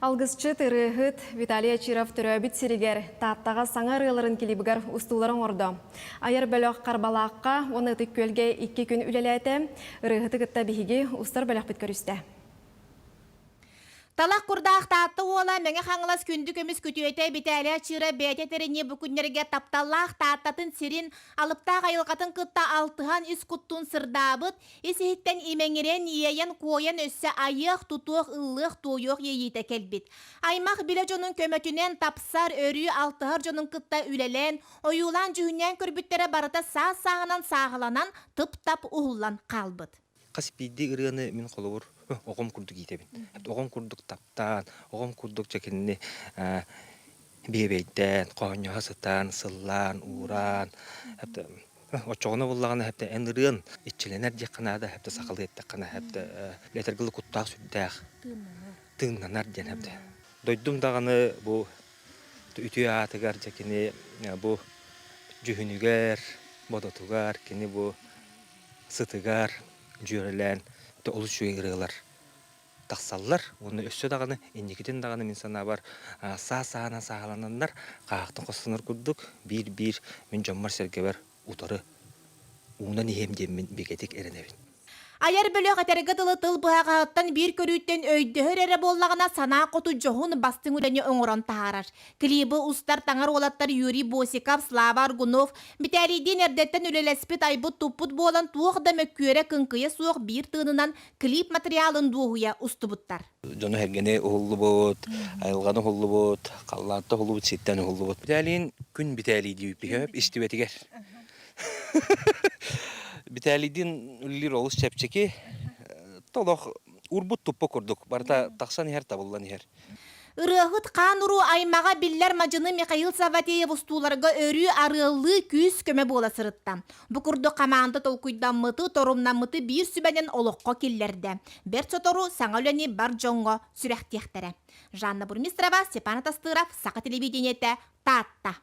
Алгысчыт, ырыаһыт Виталий Очиров төрөөбүт сиригэр Тааттаҕа саҥа ырыаларын клибыгар устуулары оҥордо. Айар бөлөх Харбалаахха уонна Ытык Күөлгэ икки күн үлэлээтэ. Ырыаһыты кытта биһиги устар бөлөхпүт көрүстэ. Талах курдаах Таатта уола Мэҥэ Хаҥалас күндү көмүс күтүөтэ Битээлий Ачыыра бэйэтэ этэринии бу күннэргэ тапталлаах Тааттатын сирин, алыптаах айылҕатын кытта алтыһан ис куттуун сырдаабыт, Ис-иһиттэн имэҥирэн, иэйэн-куойан өссө айыах, тутуох, ыллыах-туойуох иэйиитэ кэлбит. Аймах билэ дьонун көмөтүнэн тапсар, өрүү алтыһар дьонун кытта үлэлээн, ойуулаан-дьүһүннээн көрбүттэрэ барыта саас-сааһынан сааһыланан, тып-тап уһуллан хаалбыт. Хас биирдии ырыаны мин холобур оҕом курдук иитэбин. Оҕом курдук таптаан, оҕом курдук дьэ кинини биэбэйдээн, хоонньоһо сытан, сыллаан, уураан, Оччоҕуна буллаҕына хэптэ эн ырыан иччилэнэр диэххэ наада, хэптэ сахалыы эттэххинэ хэптэ этэргэ куттаах сүрдээх тыыннанар диэн хэптэ. Дойдум даҕаны бу үтүө аатыгар дьэ кини бу дьүһүнүгэр, бодотугар, кини бу сытыгар дьүөрэлээн олус үчүгэй ырыалар тахсаллар уонна өссө даҕаны инникитин даҕаны мин санаабар саа-саанан сааһылананнар хаһаахтан хостонор курдук биир-биир мин дьоммор-сэргэбэр утары уунан иһиэм диэммин бигэтик эрэнэбин. Айар бөлөх этэргэ дылы тыл быһаҕаһыттан биир көрүүттэн өйдөһөр эрэ буоллаҕына санаа хоту дьоһун бастыҥ үлэни оҥорон таһаарар. Клибы устар таҥар уолаттар Юрий Босиков, Слава Аргунов, Битээлийдиин эрдэттэн үлэлэспит айбыт-туппут буолан туох да мөккүөрэ кыҥкыйа суох биир тыынынан клип материалын дуоһуйа устубуттар. Дьону-сэргэни уһуллубут, айылҕаны уһуллубут, халлаантан уһуллубут, сиртэн уһуллубут. Битээлийин күн Битээлий диэбиппиһэ истибэтигэр. Битээлийдиин үлэлиир олус чэпчэки. Толох урбут туппа курдук барыта тахсан иһэр, табыллан иһэр. Ырыаһыт хаан-уруу аймаҕа биллэр мадьыны Михаил Савватеев устууларга өрүү арыаллыы күүс-көмө буола сырытта. Бу курдук хамаанда толкуйдаммыты, торумнаммыты биир сүбэнэн олоххо киллэрдэ. Бэрт сотору саҥа үлэни бар дьоҥҥо сүрэхтиэхтэрэ. Жанна Бурмистрова, Степан Атастыров, Саха телевидениетэ, Таатта.